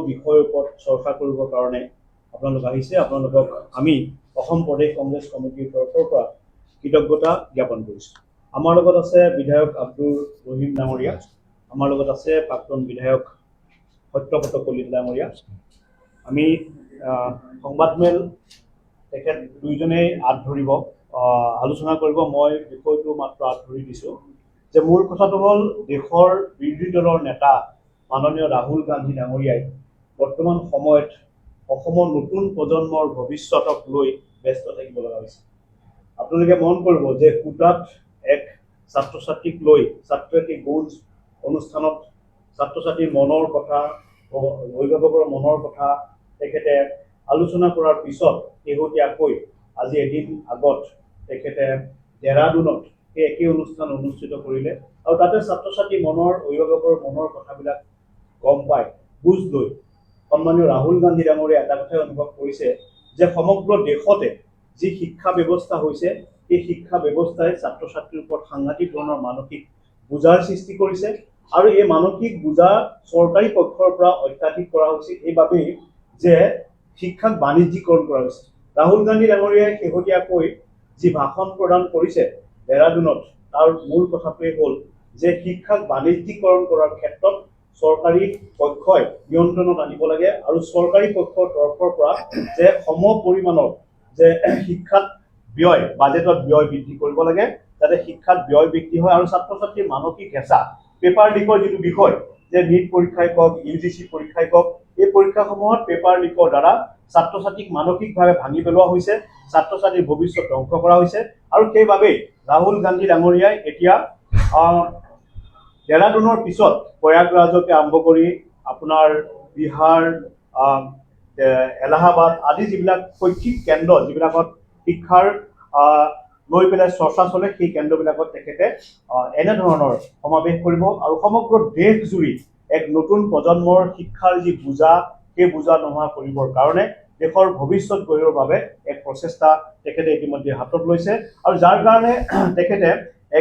বিষয়ৰ ওপৰত চৰ্চা কৰিবৰ কাৰণে আপোনালোক আহিছে। আপোনালোকক আমি অসম প্ৰদেশ কংগ্ৰেছ কমিটিৰ তৰফৰ পৰা কৃতজ্ঞতা জ্ঞাপন কৰিছোঁ। আমাৰ লগত আছে বিধায়ক আব্দুৰ ৰহিম ডাঙৰীয়া, আমাৰ লগত আছে প্ৰাক্তন বিধায়ক সত্যব্ৰত কলিতা ডাঙৰীয়া। আমি সংবাদমেল তেখেত দুইজনেই আঁত ধৰিব, আলোচনা কৰিব। মই বিষয়টো মাত্ৰ আঁত ধৰি দিছোঁ যে মূল কথাটো হ'ল, দেশৰ বিৰোধী দলৰ নেতা মাননীয় ৰাহুল গান্ধী ডাঙৰীয়াই বৰ্তমান সময়ত অসমৰ নতুন প্ৰজন্মৰ ভৱিষ্যতক লৈ ব্যস্ত থাকিব লগা হৈছে। আপোনালোকে মন কৰিব যে কোটাত এক ছাত্ৰ ছাত্ৰীক লৈ ছাত্ৰ এটি গুঞ্জ অনুষ্ঠানত ছাত্ৰ ছাত্ৰীৰ মনৰ কথা, অভিভাৱকৰ মনৰ কথা তেখেতে আলোচনা কৰাৰ পিছত শেহতীয়াকৈ আজি এদিন আগত তেখেতে ডেৰাডুনত সেই একেই অনুষ্ঠান অনুষ্ঠিত কৰিলে আৰু তাতে ছাত্ৰ ছাত্ৰীৰ মনৰ, অভিভাৱকৰ মনৰ কথাবিলাক গম পাই, বুজ লৈ সন্মানীয় ৰাহুল গান্ধী ডাঙৰীয়াই এটা কথাই অনুভৱ কৰিছে যে সমগ্ৰ দেশতে যি শিক্ষা ব্যৱস্থা হৈছে, সেই শিক্ষা ব্যৱস্থাই ছাত্ৰ ছাত্ৰীৰ ওপৰত সাংঘাতিক ধৰণৰ মানসিক বোজাৰ সৃষ্টি কৰিছে আৰু এই মানসিক বোজা চৰকাৰী পক্ষৰ পৰা অত্যাধিক কৰা হৈছে এইবাবেই যে শিক্ষাক বাণিজ্যিকৰণ কৰা হৈছে। ৰাহুল গান্ধী ডাঙৰীয়াই শেহতীয়াকৈ যি ভাষণ প্ৰদান কৰিছে ডেৰাডুনত, তাৰ মূল কথাটোৱেই হ'ল যে শিক্ষাক বাণিজ্যিকৰণ কৰাৰ ক্ষেত্ৰত চৰকাৰী পক্ষই নিয়ন্ত্ৰণত আনিব লাগে আৰু চৰকাৰী পক্ষৰ তৰফৰ পৰা যে সম পৰিমাণৰ যে শিক্ষাত ব্যয়, বাজেটত ব্যয় বৃদ্ধি কৰিব লাগে, যাতে শিক্ষাত ব্যয় বৃদ্ধি হয় আৰু ছাত্ৰ ছাত্ৰীৰ মানসিক হেঁচা, পেপাৰ লিকৰ যিটো বিষয় যে নীট পৰীক্ষাই কওক, ইউজিচি পৰীক্ষাই কওক, এই পৰীক্ষাসমূহত পেপাৰ লিকৰ দ্বাৰা ছাত্ৰ ছাত্ৰীক মানসিকভাৱে ভাঙি পেলোৱা হৈছে, ছাত্ৰ ছাত্ৰীৰ ভৱিষ্যত ধ্বংস কৰা হৈছে। আৰু সেইবাবেই ৰাহুল গান্ধী ডাঙৰীয়াই এতিয়া ডেৰাডুনৰ পিছত প্ৰয়াগৰাজকে আৰম্ভ কৰি আপোনাৰ বিহাৰ, এলাহাবাদ আদি যিবিলাক শৈক্ষিক কেন্দ্ৰ, যিবিলাকত শিক্ষাৰ লৈ পেলাই চৰ্চা চলে, সেই কেন্দ্ৰবিলাকত তেখেতে এনেধৰণৰ সমাৱেশ কৰিব আৰু সমগ্ৰ দেশজুৰি এক নতুন প্ৰজন্মৰ শিক্ষাৰ যি বোজা, সেই বোজা নোহোৱা কৰিবৰ কাৰণে, দেশৰ ভৱিষ্যত গঢ়িবৰ বাবে এক প্ৰচেষ্টা তেখেতে ইতিমধ্যে হাতত লৈছে। আৰু যাৰ কাৰণে তেখেতে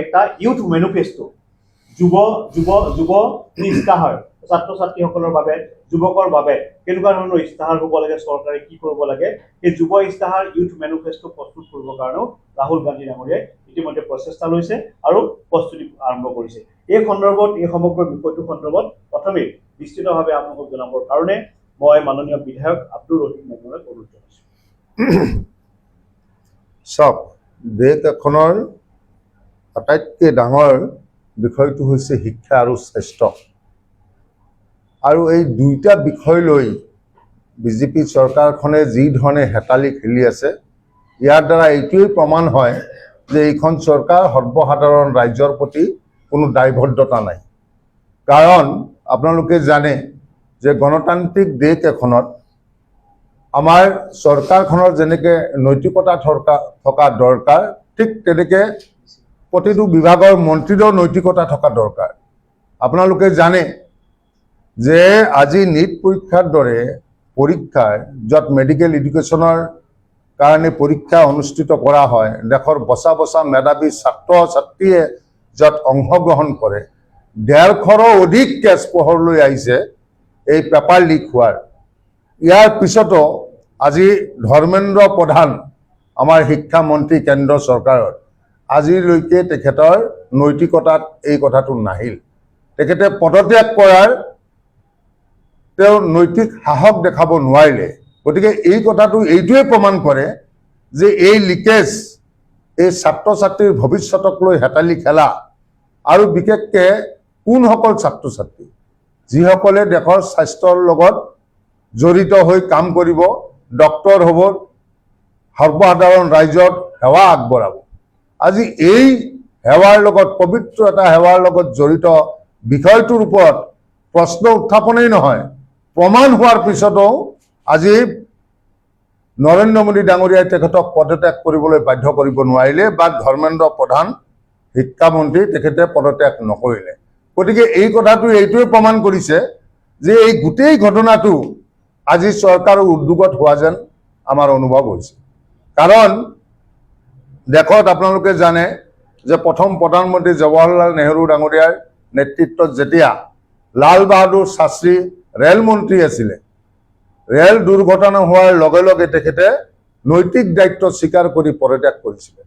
এটা ইউথ মেনিফেষ্টো, যুৱ যুৱ যুৱ যি ইস্তাহাৰ, ছাত্ৰ ছাত্ৰীসকলৰ বাবে, যুৱকৰ বাবে কেনেকুৱা ধৰণৰ ইস্তাহাৰ হ'ব লাগে, চৰকাৰে কি কৰিব লাগে, সেই যুৱ ইস্তাহাৰ, ইউথ মেনিফেষ্টো প্ৰস্তুত কৰিবৰ কাৰণেও ৰাহুল গান্ধী ডাঙৰীয়াই ইতিমধ্যে প্ৰচেষ্টা লৈছে আৰু প্ৰস্তুতি আৰম্ভ কৰিছে। এই সন্দৰ্ভত, এই সমগ্ৰ বিষয়টোৰ সন্দৰ্ভত প্ৰথমেই বিস্তৃতভাৱে আপোনালোকক জনাবৰ কাৰণে মই মাননীয় বিধায়ক আব্দুৰ ৰহিম ডাঙৰীয়াক অনুৰোধ জনাইছোঁ। চাওক, দেশ এখনৰ আটাইতকৈ ডাঙৰ বিষয়টো হৈছে শিক্ষা আৰু স্বাস্থ্য। আৰু এই দুইটা বিষয় লৈ বিজেপি চৰকাৰখনে যি ধৰণে হেতালি খেলি আছে, ইয়াৰ দ্বাৰা এইটোৱেই প্ৰমাণ হয় যে এইখন চৰকাৰ সৰ্বসাধাৰণ ৰাইজৰ প্ৰতি কোনো দায়বদ্ধতা নাই। কাৰণ আপোনালোকে জানে যে গণতান্ত্ৰিক দেশ এখনত আমাৰ চৰকাৰখনৰ যেনেকৈ নৈতিকতা থকা দৰকাৰ, ঠিক তেনেকৈ প্ৰতিটো বিভাগৰ মন্ত্ৰীৰো নৈতিকতা থকা দৰকাৰ। আপোনালোকে জানে যে আজি নীট পৰীক্ষাৰ দৰে পৰীক্ষাৰ, য'ত মেডিকেল এডুকেশ্যনৰ কাৰণে পৰীক্ষা অনুষ্ঠিত কৰা হয়, দেশৰ বচা বচা মেধাৱী ছাত্ৰ ছাত্ৰীয়ে য'ত অংশগ্ৰহণ কৰে, 150ৰো অধিক কেছ পোহৰলৈ আহিছে এই পেপাৰ লিক হোৱাৰ। ইয়াৰ পিছতো আজি ধৰ্মেন্দ্ৰ প্ৰধান, আমাৰ শিক্ষামন্ত্ৰী কেন্দ্ৰ চৰকাৰৰ, আজিলৈকে তেখেতৰ নৈতিকতাত এই কথাটো নাহিল। তেখেতে পদত্যাগ কৰাৰ তেওঁ নৈতিক সাহস দেখাব নোৱাৰিলে। গতিকে এই কথাটো এইটোৱে প্ৰমাণ কৰে যে এই লিকেজ, এই ছাত্ৰ ছাত্ৰীৰ ভৱিষ্যতক লৈ হেতালি খেলা আৰু বিশেষকৈ কোনসকল ছাত্ৰ ছাত্ৰী, যিসকলে দেশৰ স্বাস্থ্যৰ লগত জড়িত হৈ কাম কৰিব, ডক্তৰ হ'ব, সৰ্বসাধাৰণ ৰাইজক সেৱা আগবঢ়াব, আজি এই সেৱাৰ লগত, পবিত্ৰ এটা সেৱাৰ লগত জড়িত বিষয়টোৰ ওপৰত প্ৰশ্ন উত্থাপনেই নহয়, প্ৰমাণ হোৱাৰ পিছতো আজি নৰেন্দ্ৰ মোদী ডাঙৰীয়াই তেখেতক পদত্যাগ কৰিবলৈ বাধ্য কৰিব নোৱাৰিলে বা ধৰ্মেন্দ্ৰ প্ৰধান শিক্ষামন্ত্ৰী, তেখেতে পদত্যাগ নকৰিলে। গতিকে এই কথাটো এইটোৱে প্ৰমাণ কৰিছে যে এই গোটেই ঘটনাটো আজি চৰকাৰৰ উদ্যোগত হোৱা যেন আমাৰ অনুভৱ হৈছে। কাৰণ দেশত আপোনালোকে জানে যে প্ৰথম প্ৰধানমন্ত্ৰী জৱাহৰলাল নেহৰু ডাঙৰীয়াৰ নেতৃত্বত যেতিয়া লাল বাহাদুৰ শাস্ত্ৰী ৰেল মন্ত্ৰী আছিলে ৰেল দুৰ্ঘটনা হোৱাৰ লগে লগে তেখেতে নৈতিক দায়িত্ব স্বীকাৰ কৰি পদত্যাগ কৰিছিলে।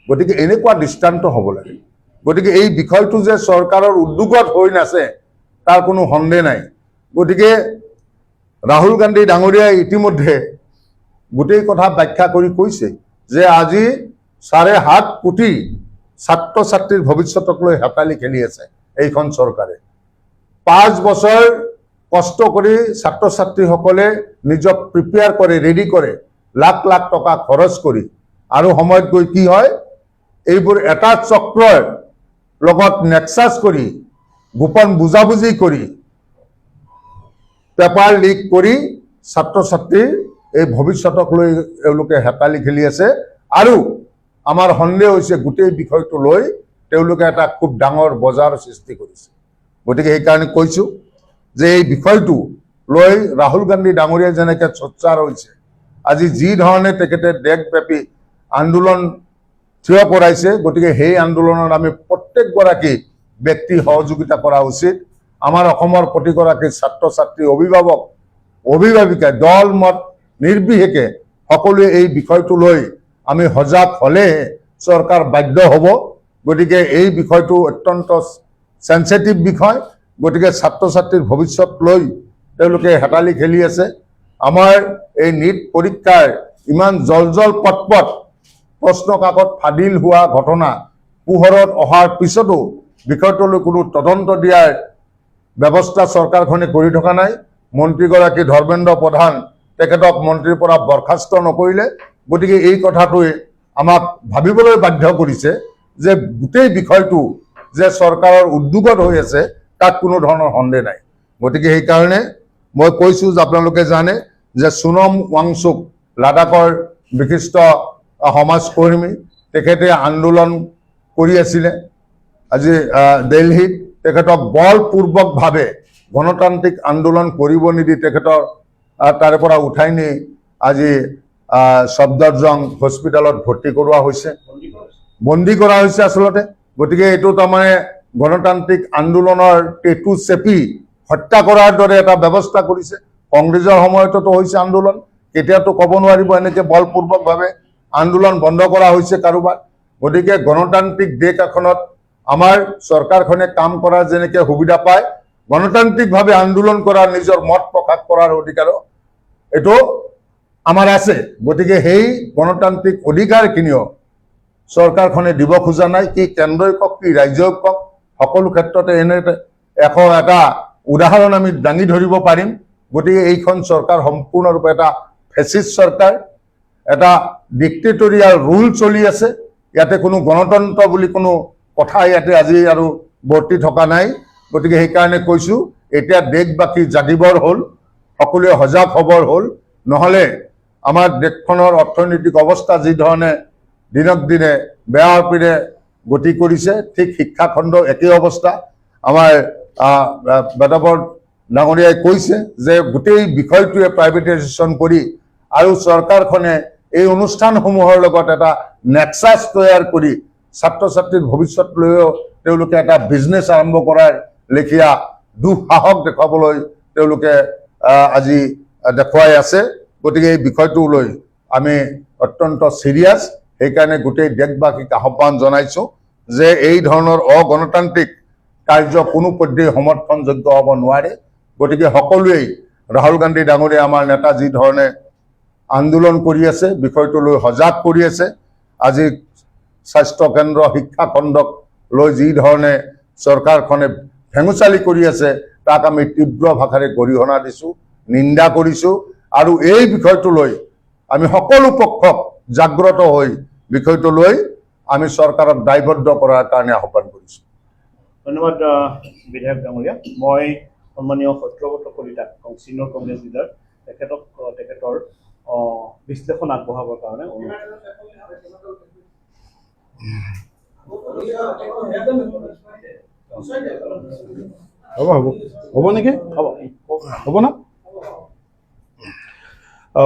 গতিকে এনেকুৱা দৃষ্টান্ত হ'ব লাগে। গতিকে এই বিষয়টো যে চৰকাৰৰ উদ্যোগত হৈ নাছে, তাৰ কোনো সন্দেহ নাই। গতিকে ৰাহুল গান্ধী ডাঙৰীয়াই ইতিমধ্যে গোটেই কথা ব্যাখ্যা কৰি কৈছে যে আজি 7.5 কোটি ছাত্ৰ ছাত্ৰীৰ ভৱিষ্যতক লৈ হেতালি খেলি আছে এইখন চৰকাৰে। 5 বছৰ কষ্ট কৰি ছাত্ৰ ছাত্ৰীসকলে নিজক প্ৰিপেয়াৰ কৰে, ৰেডি কৰে, লাখ লাখ টকা খৰচ কৰি আৰু সময়ত গৈ কি হয়? এইবোৰ এটা চক্ৰৰ লগত নেক্সাছ কৰি, গোপন বুজাবুজি কৰি, পেপাৰ লিক কৰি ছাত্ৰ ছাত্ৰীৰ এই ভৱিষ্যতক লৈ এওঁলোকে হেতালি খেলি আছে। আৰু আমাৰ সন্দেহ হৈছে, গোটেই বিষয়টো লৈ তেওঁলোকে এটা খুব ডাঙৰ বজাৰ সৃষ্টি কৰিছে। গতিকে সেইকাৰণে কৈছোঁ যে এই বিষয়টো লৈ ৰাহুল গান্ধী ডাঙৰীয়াই যেনেকৈ সোচ্চাৰ হৈছে, আজি যি ধৰণে তেখেতে দেশব্যাপী আন্দোলন থিয় কৰাইছে, গতিকে সেই আন্দোলনত আমি প্ৰত্যেকগৰাকী ব্যক্তি সহযোগিতা কৰা উচিত। আমাৰ অসমৰ প্ৰতিগৰাকী ছাত্ৰ ছাত্ৰী, অভিভাৱক অভিভাৱিকাই, দল মত নিৰ্বিশেষে সকলোৱে এই বিষয়টো লৈ আমি সজাগ হ'লেহে চৰকাৰ বাধ্য হ'ব। গতিকে এই বিষয়টো অত্যন্ত চেঞ্চিটিভ বিষয়। গতিকে ছাত্ৰ ছাত্ৰীৰ ভৱিষ্যত লৈ তেওঁলোকে হেতালি খেলি আছে। আমাৰ এই নীট পৰীক্ষাৰ ইমান জল জল পট পট প্ৰশ্ন কাকত ফাদিল হোৱা ঘটনা পোহৰত অহাৰ পিছতো বিষয়টোলৈ কোনো তদন্ত দিয়াৰ ব্যৱস্থা চৰকাৰখনে কৰি থকা নাই। মন্ত্ৰীগৰাকী ধৰ্মেন্দ্ৰ প্ৰধান, তেখেতক মন্ত্ৰীৰ পৰা বৰ্খাস্ত নকৰিলে। গতিকে এই কথাটোৱে আমাক ভাবিবলৈ বাধ্য কৰিছে যে গোটেই বিষয়টো যে চৰকাৰৰ উদ্যোগত হৈ আছে, তাত কোনো ধৰণৰ সন্দেহ নাই। গতিকে সেইকাৰণে মই কৈছোঁ যে আপোনালোকে জানে যে সোণম ৱাংচুক, লাডাখৰ বিশিষ্ট সমাজকৰ্মী, তেখেতে আন্দোলন কৰি আছিলে আজি দিল্লীত। তেখেতক বলপূৰ্বকভাৱে গণতান্ত্ৰিক আন্দোলন কৰিব নিদি তেখেতৰ তাৰে পৰা উঠাই নি আজি ছফদৰজং হস্পিটেলত ভৰ্তি কৰোৱা হৈছে। বন্দী কৰা হৈছে। বন্দী কৰা হৈছে আচলতে। গতিকে এইটো তাৰমানে গণতান্ত্ৰিক আন্দোলনৰ টেটু চেপি হত্যা কৰাৰ দৰে এটা ব্যৱস্থা কৰিছে। কংগ্ৰেছৰ সময়ততো হৈছে আন্দোলন, কেতিয়াতো ক'ব নোৱাৰিব এনেকে বলপূৰ্বকভাৱে আন্দোলন বন্ধ কৰা হৈছে কাৰোবাৰ। গতিকে গণতান্ত্ৰিক দেশ এখনত আমাৰ চৰকাৰখনে কাম কৰাৰ যেনেকে সুবিধা পায়, গণতান্ত্ৰিকভাৱে আন্দোলন কৰাৰ, নিজৰ মত প্ৰকাশ কৰাৰ অধিকাৰো এইটো আমাৰ আছে। গতিকে সেই গণতান্ত্ৰিক অধিকাৰখিনিও চৰকাৰখনে দিব খোজা নাই। কি কেন্দ্ৰই কওক, কি ৰাজ্যই কওক, সকলো ক্ষেত্ৰতে এনে 101 উদাহৰণ আমি দাঙি ধৰিব পাৰিম। গতিকে এইখন চৰকাৰ সম্পূৰ্ণৰূপে এটা ফেচিষ্ট চৰকাৰ, এটা ডিক্টেটৰিয়াল ৰুল চলি আছে ইয়াতে। কোনো গণতন্ত্ৰ বুলি কোনো কথা ইয়াতে আজি আৰু বৰ্তি থকা নাই। গতিকে সেইকাৰণে কৈছোঁ, এতিয়া দেশবাসী জাগিবৰ হ'ল, সকলোৱে সজাগ হ'বৰ হ'ল। নহ'লে আমাৰ দেশখনৰ অৰ্থনৈতিক অৱস্থা যি ধৰণে দিনক দিনে বেয়া পিনে গতি কৰিছে, ঠিক শিক্ষাখণ্ড একেই অৱস্থা। আমাৰ বেদাবৰ ডাঙৰীয়াই কৈছে যে গোটেই বিষয়টোৱে প্ৰাইভেটাইজেশ্যন কৰি আৰু চৰকাৰখনে এই অনুষ্ঠানসমূহৰ লগত এটা নেক্সাছ তৈয়াৰ কৰি ছাত্ৰ ছাত্ৰীৰ ভৱিষ্যত লৈও তেওঁলোকে এটা বিজনেছ আৰম্ভ কৰাৰ লেখীয়া দুঃসাহস দেখুৱাবলৈ তেওঁলোকে আজি দেখুৱাই আছে। গতিকে এই বিষয়টো লৈ আমি অত্যন্ত চিৰিয়াছ। সেইকাৰণে গোটেই দেশবাসীক আহ্বান জনাইছোঁ যে এই ধৰণৰ অগণতান্ত্ৰিক কাৰ্য কোনো পধ্যেই সমৰ্থনযোগ্য হ'ব নোৱাৰে। গতিকে সকলোৱেই ৰাহুল গান্ধী ডাঙৰীয়া, আমাৰ নেতা, যি ধৰণে আন্দোলন কৰি আছে, বিষয়টো লৈ সজাগ কৰি আছে, আজি স্বাস্থ্য কেন্দ্ৰ, শিক্ষা খণ্ডক লৈ যি ধৰণে চৰকাৰখনে ভেঙুচালি কৰি আছে, তাক আমি তীব্ৰ ভাষাৰে গৰিহণা দিছোঁ, নিন্দা কৰিছোঁ। আৰু এই বিষয়টো লৈ আমি সকলো পক্ষক জাগ্ৰত হৈ বিষয়টো লৈ আমি চৰকাৰক দায়বদ্ধ কৰাৰ কাৰণে আহ্বান কৰিছোঁ। ধন্যবাদ বিধায়ক ডাঙৰীয়া। মই সন্মানীয় সত্যব্ৰত কলিতাক, ছিনিয়ৰ কংগ্ৰেছ লিডাৰ, তেখেতক তেখেতৰ বিশ্লেষণ আগবঢ়াবৰ কাৰণে অনুৰোধ। হ'ব হ'ব হ'ব নেকি? হ'ব। হ'ব না?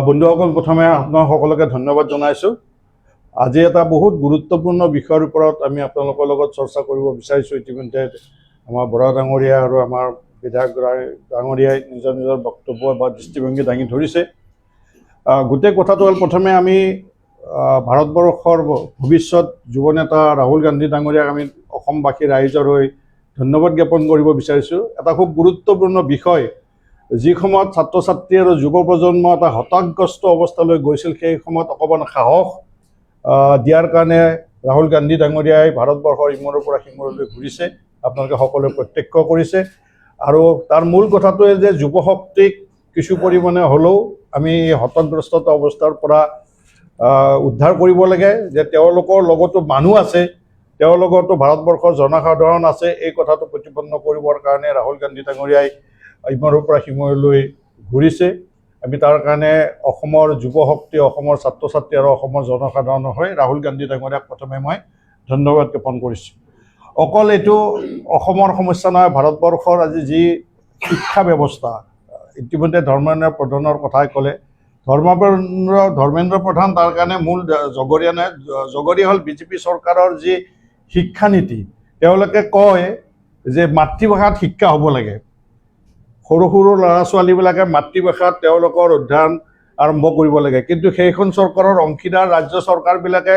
বন্ধুসকল, প্ৰথমে আপোনাক সকলোকে ধন্যবাদ জনাইছোঁ। আজি এটা বহুত গুৰুত্বপূৰ্ণ বিষয়ৰ ওপৰত আমি আপোনালোকৰ লগত চৰ্চা কৰিব বিচাৰিছোঁ। ইতিমধ্যে আমাৰ বৰা ডাঙৰীয়া আৰু আমাৰ বিধায়ক ডাঙৰীয়াই নিজৰ নিজৰ বক্তব্য বা দৃষ্টিভংগী দাঙি ধৰিছে। গোটেই কথাটো হ'ল, প্ৰথমে আমি ভাৰতবৰ্ষৰ ভৱিষ্যত যুৱ নেতা ৰাহুল গান্ধী ডাঙৰীয়াক আমি অসমবাসী ৰাইজৰ হৈ ধন্যবাদ জ্ঞাপন কৰিব বিচাৰিছোঁ। এটা খুব গুৰুত্বপূৰ্ণ বিষয়, যি সময়ত ছাত্ৰ ছাত্ৰী আৰু যুৱ প্ৰজন্ম এটা হতাশগ্ৰস্ত অৱস্থালৈ গৈছিল, সেই সময়ত অকণমান সাহস দিয়াৰ কাৰণে ৰাহুল গান্ধী ডাঙৰীয়াই ভাৰতবৰ্ষৰ ইমূৰৰ পৰা সিমূৰলৈ ঘূৰিছে। আপোনালোকে সকলোৱে প্ৰত্যক্ষ কৰিছে। আৰু তাৰ মূল কথাটোৱে যে যুৱ শক্তিক কিছু পৰিমাণে হ'লেও আমি এই হতাশগ্ৰস্ততা অৱস্থাৰ পৰা উদ্ধাৰ কৰিব লাগে, যে তেওঁলোকৰ লগতো মানুহ আছে, তেওঁৰ লগতো ভাৰতবৰ্ষৰ জনসাধাৰণ আছে। এই কথাটো প্ৰতিপন্ন কৰিবৰ কাৰণে ৰাহুল গান্ধী ডাঙৰীয়াই ইমূৰৰ পৰা সিমূৰলৈ ঘূৰিছে। আমি তাৰ কাৰণে অসমৰ যুৱ শক্তি, অসমৰ ছাত্ৰ ছাত্ৰী আৰু অসমৰ জনসাধাৰণৰ হৈ ৰাহুল গান্ধী ডাঙৰীয়াক প্ৰথমে মই ধন্যবাদ জ্ঞাপন কৰিছোঁ। অকল এইটো অসমৰ সমস্যা নহয়, ভাৰতবৰ্ষৰ আজি যি শিক্ষা ব্যৱস্থা, ইতিমধ্যে ধৰ্মেন্দ্ৰ প্ৰধানৰ কথাই ক'লে। ধৰ্মেন্দ্ৰ প্ৰধান তাৰ কাৰণে মূল জগৰীয়া নহয়। জগৰীয়া হ'ল বিজেপি চৰকাৰৰ যি শিক্ষানীতি। তেওঁলোকে কয় যে মাতৃভাষাত শিক্ষা হ'ব লাগে, সৰু সৰু ল'ৰা ছোৱালীবিলাকে মাতৃভাষাত তেওঁলোকৰ অধ্যয়ন আৰম্ভ কৰিব লাগে। কিন্তু সেইখন চৰকাৰৰ অংশীদাৰ ৰাজ্য চৰকাৰবিলাকে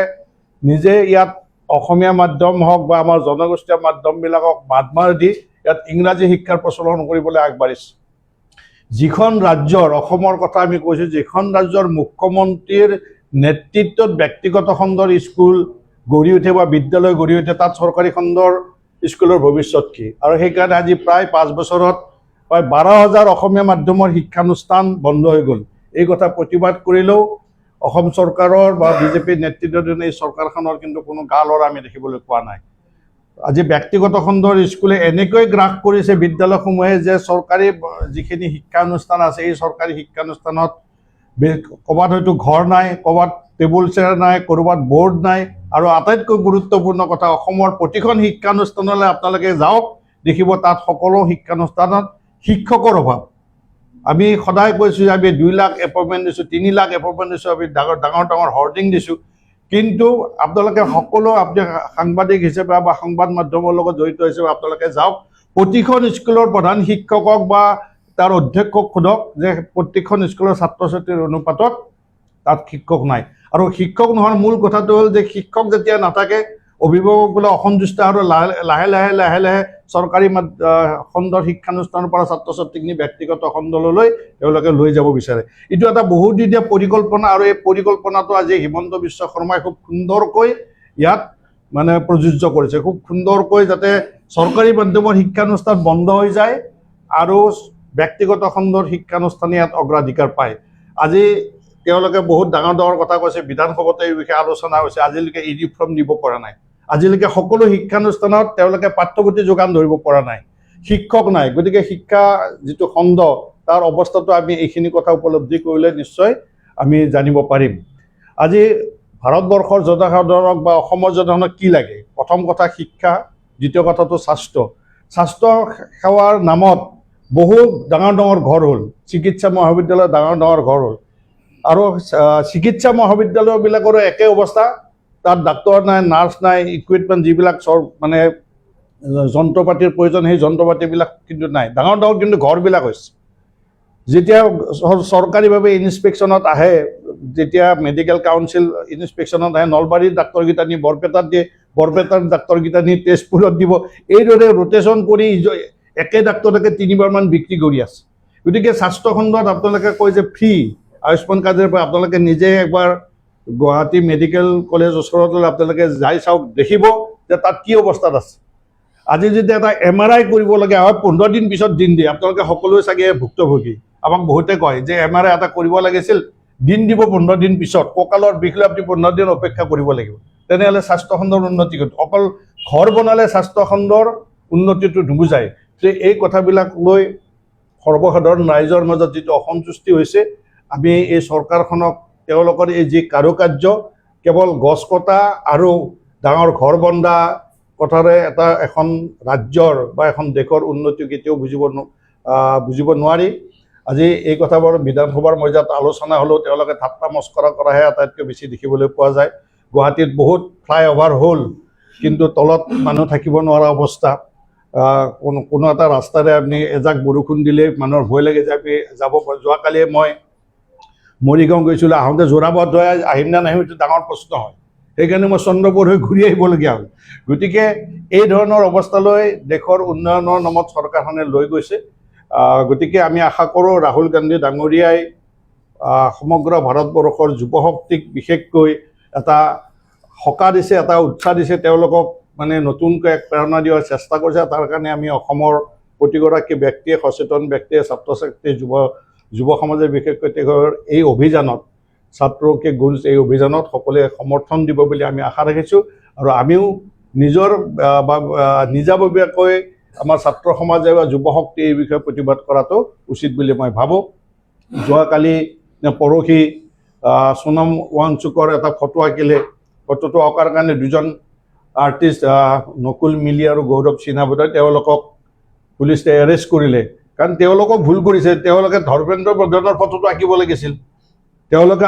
নিজে ইয়াত অসমীয়া মাধ্যম হওক বা আমাৰ জনগোষ্ঠীয় মাধ্যমবিলাকক মাত মাৰ দি ইয়াত ইংৰাজী শিক্ষাৰ প্ৰচলন কৰিবলৈ আগবাঢ়িছে। যিখন ৰাজ্যৰ, অসমৰ কথা আমি কৈছোঁ, যিখন ৰাজ্যৰ মুখ্যমন্ত্ৰীৰ নেতৃত্বত ব্যক্তিগত খণ্ডৰ স্কুল গঢ়ি উঠে বা বিদ্যালয় গঢ়ি উঠে, তাত চৰকাৰী খণ্ডৰ স্কুলৰ ভৱিষ্যত কি? আৰু সেইকাৰণে আজি প্ৰায় 5 বছৰত প্ৰায় 12,000 অসমীয়া মাধ্যমৰ শিক্ষানুষ্ঠান বন্ধ হৈ গ'ল। এই কথা প্ৰতিবাদ কৰিলেও অসম চৰকাৰৰ বা বিজেপিৰ নেতৃত্বাধীন এই চৰকাৰখনৰ কিন্তু কোনো গা লৰা আমি দেখিবলৈ পোৱা নাই। আজি ব্যক্তিগত খণ্ডৰ স্কুলে এনেকৈ গ্ৰাস কৰিছে বিদ্যালয়সমূহে যে চৰকাৰী যিখিনি শিক্ষানুষ্ঠান আছে, এই চৰকাৰী শিক্ষানুষ্ঠানত ক'ৰবাত হয়তো ঘৰ নাই, ক'ৰবাত টেবুল চেয়াৰ নাই, ক'ৰবাত বৰ্ড নাই। আৰু আটাইতকৈ গুৰুত্বপূৰ্ণ কথা, অসমৰ প্ৰতিখন শিক্ষানুষ্ঠানলৈ আপোনালোকে যাওক, দেখিব তাত সকলো শিক্ষানুষ্ঠানত শিক্ষকৰ অভাৱ। আমি সদায় কৈছোঁ যে আমি 2 লাখ এপইণ্টমেণ্ট দিছোঁ, 3 লাখ এপইণ্টমেণ্ট দিছোঁ, আমি ডাঙৰ ডাঙৰ ডাঙৰ হৰ্ডিং দিছোঁ। কিন্তু আপোনালোকে সকলো, আপুনি সাংবাদিক হিচাপে বা সংবাদ মাধ্যমৰ লগত জড়িত হিচাপে আপোনালোকে যাওক, প্ৰতিখন স্কুলৰ প্ৰধান শিক্ষকক বা তাৰ অধ্যক্ষক সোধক যে প্ৰত্যেকখন স্কুলৰ ছাত্ৰ ছাত্ৰীৰ অনুপাতত তাত শিক্ষক নাই। আৰু শিক্ষক নোহোৱাৰ মূল কথাটো হ'ল যে শিক্ষক যেতিয়া নাথাকে, অভিভাৱকসকলে অসন্তুষ্ট আৰু লাহে লাহে লাহে লাহে লাহে চৰকাৰী খণ্ডৰ শিক্ষানুষ্ঠানৰ পৰা ছাত্ৰ ছাত্ৰীক নি ব্যক্তিগত খণ্ডলৈ তেওঁলোকে লৈ যাব বিচাৰে। এইটো এটা বহুদিনীয়া পৰিকল্পনা আৰু এই পৰিকল্পনাটো আজি হিমন্ত বিশ্ব শৰ্মাই খুব সুন্দৰকৈ ইয়াত মানে প্ৰযোজ্য কৰিছে। খুব সুন্দৰকৈ, যাতে চৰকাৰী মাধ্যমৰ শিক্ষানুষ্ঠান বন্ধ হৈ যায় আৰু ব্যক্তিগত খণ্ডৰ শিক্ষানুষ্ঠানে ইয়াত অগ্ৰাধিকাৰ পায়। আজি তেওঁলোকে বহুত ডাঙৰ ডাঙৰ কথা কৈছে, বিধানসভাতে এই বিষয়ে আলোচনা হৈছে, আজিলৈকে ইউনিফৰ্ম দিব পৰা নাই। আজিলৈকে সকলো শিক্ষানুষ্ঠানত তেওঁলোকে পাঠ্যপুথি যোগান ধৰিব পৰা নাই, শিক্ষক নাই। গতিকে শিক্ষা যিটো খণ্ড, তাৰ অৱস্থাটো আমি এইখিনি কথা উপলব্ধি কৰিলে নিশ্চয় আমি জানিব পাৰিম। আজি ভাৰতবৰ্ষৰ জনসাধাৰণক বা অসমৰ জনসাধাৰণক কি লাগে? প্ৰথম কথা শিক্ষা, দ্বিতীয় কথাটো স্বাস্থ্য। স্বাস্থ্য সেৱাৰ নামত বহু ডাঙৰ ডাঙৰ ঘৰ হ'ল, চিকিৎসা মহাবিদ্যালয় ডাঙৰ ডাঙৰ ঘৰ হ'ল আৰু চিকিৎসা মহাবিদ্যালয়বিলাকৰো একে অৱস্থা। তাত ডাক্তৰ নাই, নাৰ্ছ নাই, ইকুইপমেণ্ট যিবিলাক মানে যন্ত্ৰ পাতিৰ প্ৰয়োজন, সেই যন্ত্ৰ পাতিবিলাক কিন্তু নাই। ডাঙৰ ডাঙৰ কিন্তু ঘৰবিলাক হৈছে। যেতিয়া চৰকাৰীভাৱে ইনস্পেকশ্যনত আহে, যেতিয়া মেডিকেল কাউন্সিল ইনস্পেকশ্যনত আহে, নলবাৰীৰ ডাক্তৰকেইটা নি বৰপেটাত দিয়ে, বৰপেটাৰ ডাক্তৰকেইটা নি তেজপুৰত দিব। এইদৰে ৰোটেশ্যন কৰি একে ডাক্তৰকে তিনিবাৰমান বিক্ৰী কৰি আছে। গতিকে স্বাস্থ্যখণ্ডত আপোনালোকে কয় যে ফ্ৰী আয়ুষ্মান কাৰ্ডৰ পৰা, আপোনালোকে নিজে একবাৰ গুৱাহাটী মেডিকেল কলেজ ওচৰত আপোনালোকে যাই চাওক, দেখিব যে তাত কি অৱস্থাত আছে। আজি যদি এটা এমআৰআই কৰিবলগীয়া হয়, 15 দিন পিছত দিন দিয়ে। আপোনালোকে সকলোৱে চাগে ভুক্তভোগী। আমাক বহুতে কয় যে এমআৰআই এটা কৰিব লাগিছিল, দিন দিব 15 দিন পিছত। কঁকালৰ বিষ লৈ আপুনি 15 দিন অপেক্ষা কৰিব লাগিব। তেনেহ'লে স্বাস্থ্যখণ্ডৰ উন্নতি ক'ত? অকল ঘৰ বনালে স্বাস্থ্যখণ্ডৰ উন্নতিটো নুবুজায়। যে এই কথাবিলাক লৈ সৰ্বসাধাৰণ ৰাইজৰ মাজত যিটো অসন্তুষ্টি হৈছে, আমি এই চৰকাৰখনক তেওঁলোকৰ এই যি কাৰুকাৰ্য, কেৱল গছ কটা আৰু ডাঙৰ ঘৰ বন্ধা কথাৰে এটা এখন ৰাজ্যৰ বা এখন দেশৰ উন্নতি কেতিয়াও বুজিব নোৱাৰি। আজি এই কথাবোৰ বিধানসভাৰ মজিয়াত আলোচনা হ'লেও তেওঁলোকে ঠাট্টা মস্কৰা কৰাহে আটাইতকৈ বেছি দেখিবলৈ পোৱা যায়। গুৱাহাটীত বহুত ফ্লাইঅভাৰ হ'ল, কিন্তু তলত মানুহ থাকিব নোৱাৰা অৱস্থা। কোনো কোনো এটা ৰাস্তাৰে আপুনি এজাক বৰষুণ দিলেই মানুহৰ ভয় লাগে যে আমি যাব পাৰোঁ। যোৱাকালিয়ে মই মৰিগাঁও গৈছিলোঁ, আহোঁতে যোৰাবাট হৈ আহিম নে নাহিম এইটো ডাঙৰ প্ৰশ্ন হয়, সেইকাৰণে মই চন্দ্ৰপুৰ হৈ ঘূৰি আহিবলগীয়া হ'ল। গতিকে এই ধৰণৰ অৱস্থালৈ দেশৰ উন্নয়নৰ নামত চৰকাৰখনে লৈ গৈছে। গতিকে আমি আশা কৰোঁ ৰাহুল গান্ধী ডাঙৰীয়াই সমগ্ৰ ভাৰতবৰ্ষৰ যুৱ শক্তিক বিশেষকৈ এটা সকাহ দিছে, এটা উৎসাহ দিছে, তেওঁলোকক মানে নতুনকৈ এক প্ৰেৰণা দিয়াৰ চেষ্টা কৰিছে। তাৰ কাৰণে আমি অসমৰ প্ৰতিগৰাকী ব্যক্তিয়ে, সচেতন ব্যক্তিয়ে, ছাত্ৰ ছাত্ৰী, যুৱ যুৱ সমাজে বিশেষকৈ তেওঁৰ এই অভিযানত, ছাত্ৰৰ কি গুঞ্জ এই অভিযানত সকলোৱে সমৰ্থন দিব বুলি আমি আশা ৰাখিছোঁ। আৰু আমিও নিজৰ বা নিজাববীয়াকৈ আমাৰ ছাত্ৰ সমাজে বা যুৱ শক্তি এই বিষয়ে প্ৰতিবাদ কৰাটো উচিত বুলি মই ভাবোঁ। যোৱাকালি নে পৰহি সোণম ৱাংচুকৰ এটা ফটো আঁকিলে। ফটোটো অঁকাৰ কাৰণে দুজন আৰ্টিষ্ট নকুল মিলি আৰু গৌৰৱ সিনহা বোধহয়, তেওঁলোকক পুলিচে এৰেষ্ট কৰিলে। কাৰণ তেওঁলোকক ভুল কৰিছে, তেওঁলোকে ধৰ্মেন্দ্ৰ প্ৰধানৰ ফটোটো আঁকিব লাগিছিল। তেওঁলোকে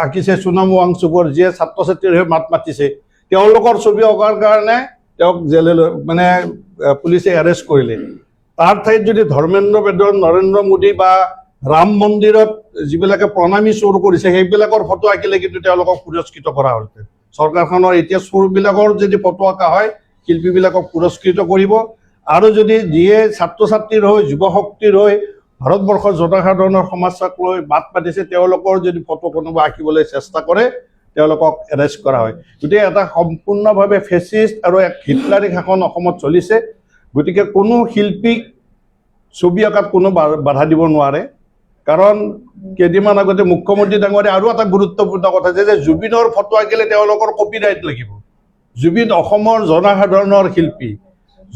আঁকিছে সোণম ৱাংচুকৰ, যিয়ে ছাত্ৰ ছাত্ৰীৰ হৈ মাত মাতিছে। তেওঁলোকৰ ছবি অঁকাৰ কাৰণে তেওঁক জেললৈ মানে পুলিচে এৰেষ্ট কৰিলে। তাৰ ঠাইত যদি ধৰ্মেন্দ্ৰ প্ৰধান, নৰেন্দ্ৰ মোদী বা ৰাম মন্দিৰত যিবিলাকে প্ৰণামী চোৰ কৰিছে, সেইবিলাকৰ ফটো আঁকিলে কিন্তু তেওঁলোকক পুৰস্কৃত কৰা হ'লহেঁতেন। চৰকাৰখনৰ এতিয়া চোৰবিলাকৰ যদি ফটো আঁকা হয়, শিল্পীবিলাকক পুৰস্কৃত কৰিব, আৰু যদি যিয়ে ছাত্ৰ ছাত্ৰীৰ হৈ, যুৱ শক্তিৰ হৈ, ভাৰতবৰ্ষৰ জনসাধাৰণৰ সমস্যাক লৈ মাত মাতিছে, তেওঁলোকৰ যদি ফটো কোনোবা আঁকিবলৈ চেষ্টা কৰে, তেওঁলোকক এৰেষ্ট কৰা হয়। গতিকে এটা সম্পূৰ্ণভাৱে ফেচিষ্ট আৰু এক হিটলাৰী শাসন অসমত চলিছে। গতিকে কোনো শিল্পীক ছবি অঁকাত কোনো বাধা দিব নোৱাৰে। কাৰণ কেইদিনমান আগতে মুখ্যমন্ত্ৰী ডাঙৰীয়া আৰু এটা গুৰুত্বপূৰ্ণ কথা যে জুবিনৰ ফটো আঁকিলে তেওঁলোকৰ কপিৰাইট লাগিব। জুবিন অসমৰ জনসাধাৰণৰ শিল্পী,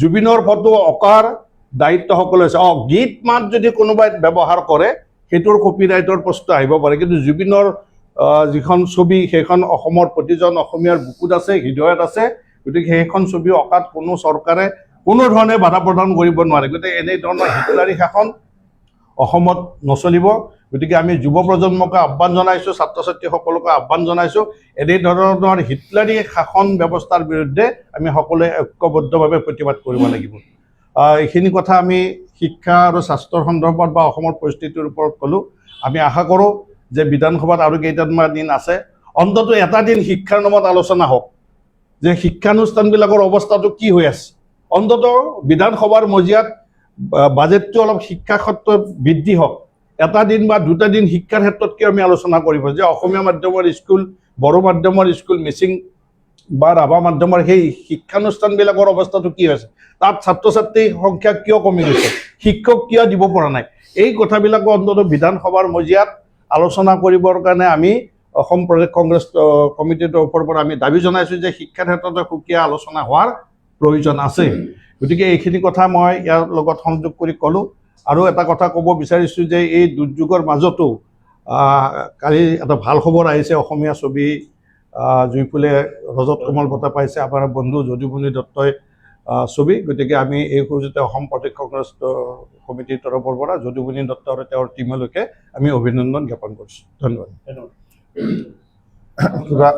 জুবিনৰ ফটো অঁকাৰ দায়িত্ব সকলোৱে আছে। গীত মাত যদি কোনোবাই ব্যৱহাৰ কৰে, সেইটোৰ কপিৰাইটৰ প্ৰশ্ন আহিব পাৰে, কিন্তু জুবিনৰ যিখন ছবি, সেইখন অসমৰ প্ৰতিজন অসমীয়াৰ বুকুত আছে, হৃদয়ত আছে। গতিকে সেইখন ছবি অঁকাত কোনো চৰকাৰে কোনো ধৰণে বাধা প্ৰদান কৰিব নোৱাৰে। গতিকে এনেধৰণৰ হিটলাৰী শাসন অসমত নচলিব। গতিকে আমি যুৱ প্ৰজন্মকে আহ্বান জনাইছোঁ, ছাত্ৰ ছাত্ৰীসকলকে আহ্বান জনাইছোঁ, এনেধৰণৰ হিটলাৰী শাসন ব্যৱস্থাৰ বিৰুদ্ধে আমি সকলোৱে ঐক্যবদ্ধভাৱে প্ৰতিবাদ কৰিব লাগিব। এইখিনি কথা আমি শিক্ষা আৰু স্বাস্থ্যৰ সন্দৰ্ভত বা অসমৰ পৰিস্থিতিৰ ওপৰত ক'লোঁ। আমি আশা কৰোঁ যে বিধানসভাত আৰু কেইটামান দিন আছে, অন্ততঃ এটা দিন শিক্ষাৰ নামত আলোচনা হওক যে শিক্ষানুষ্ঠানবিলাকৰ অৱস্থাটো কি হৈ আছে। অন্ততঃ বিধানসভাৰ মজিয়াত বাজেটটো অলপ শিক্ষা ক্ষেত্ৰত বৃদ্ধি হওক। এটা দিন বা দুটা দিন শিক্ষাৰ ক্ষেত্ৰত কিয় আমি আলোচনা কৰিব যে অসমীয়া মাধ্যমৰ স্কুল, বড়ো মাধ্যমৰ স্কুল, মিচিং বা ৰাভা মাধ্যমৰ সেই শিক্ষানুষ্ঠানবিলাকৰ অৱস্থাটো কি হৈছে, তাত ছাত্ৰ ছাত্ৰীৰ সংখ্যা কিয় কমি গৈছে, শিক্ষক কিয় দিব পৰা নাই, এই কথাবিলাকো অন্ততঃ বিধানসভাৰ মজিয়াত আলোচনা কৰিবৰ কাৰণে আমি অসম প্ৰদেশ কংগ্ৰেছ কমিটিৰ তৰফৰ পৰা আমি দাবী জনাইছোঁ যে শিক্ষাৰ ক্ষেত্ৰতে সুকীয়া আলোচনা হোৱাৰ প্ৰয়োজন আছে। গতিকে এইখিনি কথা মই ইয়াৰ লগত সংযোগ কৰি ক'লোঁ। আৰু এটা কথা ক'ব বিচাৰিছোঁ যে এই দুৰ্যোগৰ মাজতো কালি এটা ভাল খবৰ আহিছে। অসমীয়া ছবি জুইফুলে ৰজত কমল বঁটা পাইছে, আমাৰ বন্ধু যদুমণি দত্তই ছবি। গতিকে আমি এই সুযোগতে অসম প্ৰদেশ কংগ্ৰেছ কমিটিৰ তৰফৰ পৰা যদুমণি দত্ত আৰু তেওঁৰ টীমলৈকে আমি অভিনন্দন জ্ঞাপন কৰিছোঁ। ধন্যবাদ। ধন্যবাদ। কিবা